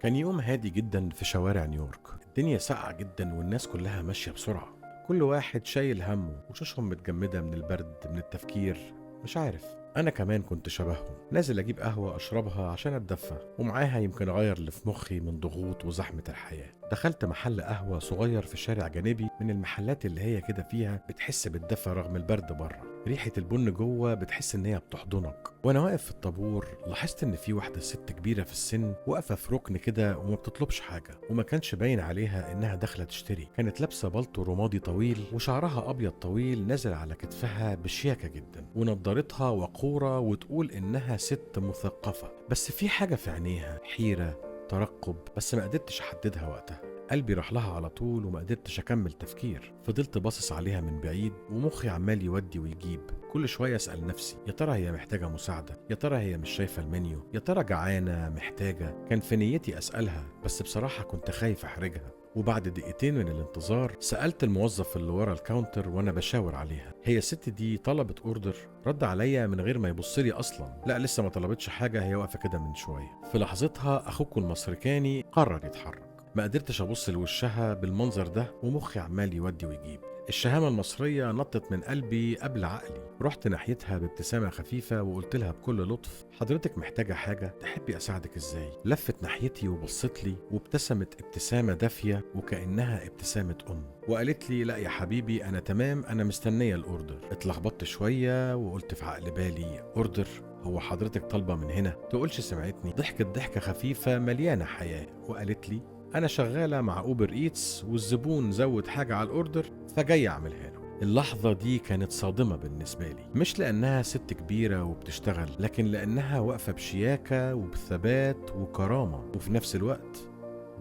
كان يوم هادي جدا في شوارع نيويورك. الدنيا ساقعة جدا والناس كلها ماشية بسرعة، كل واحد شايل همه، وشوشهم متجمدة من البرد، من التفكير، مش عارف. أنا كمان كنت شبههم، نازل أجيب قهوة أشربها عشان أتدفى، ومعاها يمكن أغير اللي في مخي من ضغوط وزحمة الحياة. دخلت محل قهوة صغير في شارع جانبي، من المحلات اللي هي كده فيها بتحس بالدفى رغم البرد بره. ريحة البن جوه بتحس إن هي بتحضنك. وأنا واقف في الطابور لاحظت إن في واحدة ست كبيرة في السن واقفة في ركن كده وما بتطلبش حاجة، وما كانش باين عليها إنها داخلة تشتري. كانت لابسة بلطو رمادي طويل وشعرها أبيض طويل نازل على كتفها بشياكة جدا، ونضارتها وقورة وتقول إنها ست مثقفة. بس في حاجة في عينيها، حيرة، ترقب، بس ما قدرتش أحددها وقتها. قلبي راح لها على طول وما قدرتش أكمل تفكير. فضلت باصص عليها من بعيد ومخي عمال يودي ويجيب. كل شوية أسأل نفسي، يا ترى هي محتاجة مساعدة؟ يا ترى هي مش شايفة المنيو؟ يا ترى جعانة محتاجة؟ كان في نيتي أسألها، بس بصراحة كنت خايف أحرجها. وبعد دقيقتين من الانتظار سألت الموظف اللي ورا ال counter وأنا بشاور عليها، هي الست دي طلبت order؟ رد عليا من غير ما يبص لي أصلا، لا لسه ما طلبتش حاجة، هي واقفة كده من شوية. في لحظتها أخوكم المصركاني قرر يتحرك. ما قدرتش أبص لوشها بالمنظر ده ومخي عمال يودي ويجيب. الشهامة المصرية نطت من قلبي قبل عقلي. رحت ناحيتها بابتسامة خفيفة وقلت لها بكل لطف، حضرتك محتاجة حاجة؟ تحبي أساعدك إزاي؟ لفت ناحيتي وبصت لي وابتسمت ابتسامة دافية وكأنها ابتسامة أم، وقالت لي لا يا حبيبي أنا تمام، أنا مستنية ال order. اتلخبطت شوية وقلت في عقل بالي، order؟ هو حضرتك طالبة من هنا؟ تقولش سمعتني. ضحكت ضحكة خفيفة مليانة حياة وقالت لي أنا شغالة مع Uber Eats والزبون زود حاجة على ال order فجاي أعملها له. اللحظة دي كانت صادمة بالنسبة لي، مش لأنها ست كبيرة وبتشتغل، لكن لأنها واقفة بشياكة وبثبات وكرامة، وفي نفس الوقت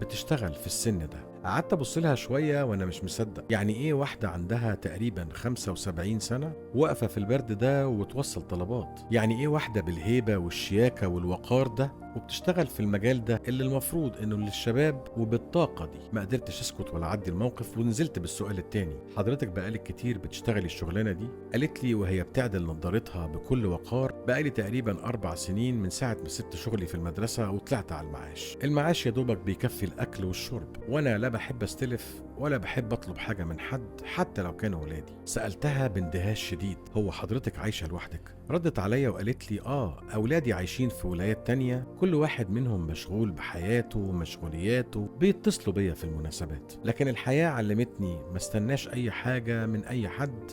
بتشتغل في السن ده. قعدت أبص لها شوية وأنا مش مصدق، يعني إيه واحدة عندها تقريبا 75 سنة واقفة في البرد ده وتوصل طلبات؟ يعني إيه واحدة بالهيبة والشياكة والوقار ده وبتشتغل في المجال ده اللي المفروض إنه للشباب وبالطاقة دي؟ ما قدرتش أسكت ولا أعدي الموقف ونزلت بالسؤال التاني، حضرتك بقالك كتير بتشتغلي الشغلانة دي؟ قالت لي وهي بتعدل نظارتها بكل وقار، بقالي تقريبا 4 سنين من ساعة ما سبت شغلي في المدرسة وطلعت على المعاش. المعاش يا دوبك بيكفي الأكل والشرب، وأنا لا بحب استلف ولا بحب أطلب حاجة من حد حتى لو كانوا ولادي. سألتها باندهاش شديد، هو حضرتك عايشة لوحدك؟ ردت عليا وقالت لي آه، أولادي عايشين في ولايات تانية، كل واحد منهم مشغول بحياته ومشغولياته، بيتصلوا بيا في المناسبات، لكن الحياة علمتني ما استناش أي حاجة من أي حد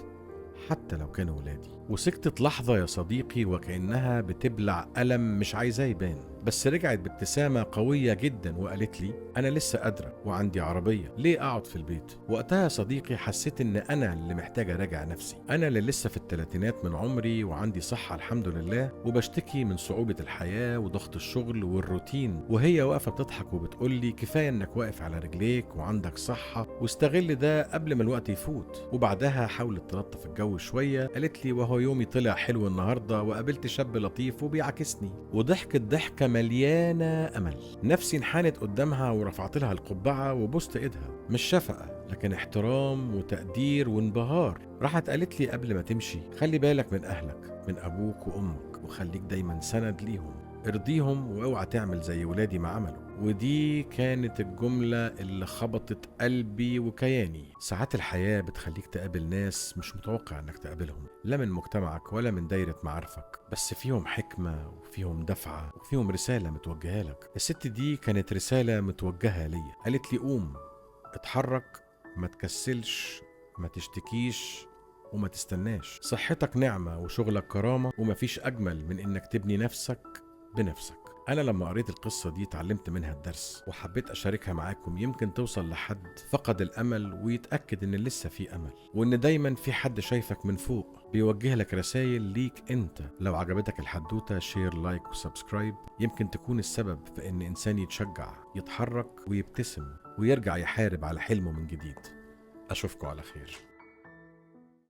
حتى لو كانوا ولادي. وسكتت لحظة يا صديقي وكأنها بتبلع ألم مش عايزاه يبان، بس رجعت بابتسامة قوية جدا وقالت لي أنا لسه قادرة وعندي عربية، ليه أقعد في البيت؟ وقتها يا صديقي حسيت إن أنا اللي محتاج أراجع نفسي، أنا اللي لسه في الثلاثينات من عمري وعندي صحة الحمد لله، وبشتكي من صعوبة الحياة وضغط الشغل والروتين، وهي واقفة بتضحك وبتقول لي كفاية إنك واقف على رجليك وعندك صحة واستغل ده قبل ما الوقت يفوت. وبعدها حاولت تلطف الجو شوية، قالت لي وهو يومي طلع حلو النهاردة وقابلت شاب لطيف وبيعاكسني، وضحكت ضحكة مليانة أمل. نفسي انحنت قدامها ورفعت لها القبعة وبوست إيدها، مش شفقة لكن احترام وتقدير وانبهار. راحت قالت لي قبل ما تمشي، خلي بالك من أهلك، من أبوك وأمك، وخليك دايما سند ليهم، ارضيهم واوعى تعمل زي ولادي ما عملوا. ودي كانت الجملة اللي خبطت قلبي وكياني. ساعات الحياة بتخليك تقابل ناس مش متوقع انك تقابلهم، لا من مجتمعك ولا من دايرة معارفك، بس فيهم حكمة وفيهم دفعة وفيهم رسالة متوجهة لك. الست دي كانت رسالة متوجهة ليا، قالت لي قوم، اتحرك، ما تكسلش، ما تشتكيش، وما تستناش. صحتك نعمة وشغلك كرامة، ومفيش أجمل من انك تبني نفسك بنفسك. أنا لما قريت القصة دي اتعلمت منها الدرس وحبيت أشاركها معاكم، يمكن توصل لحد فقد الأمل ويتأكد إن لسه في أمل، وإن دايما في حد شايفك من فوق بيوجه لك رسائل ليك أنت. لو عجبتك الحدوتة share، like و subscribe، يمكن تكون السبب في إن إنسان يتشجع، يتحرك ويبتسم ويرجع يحارب على حلمه من جديد. أشوفكم على خير.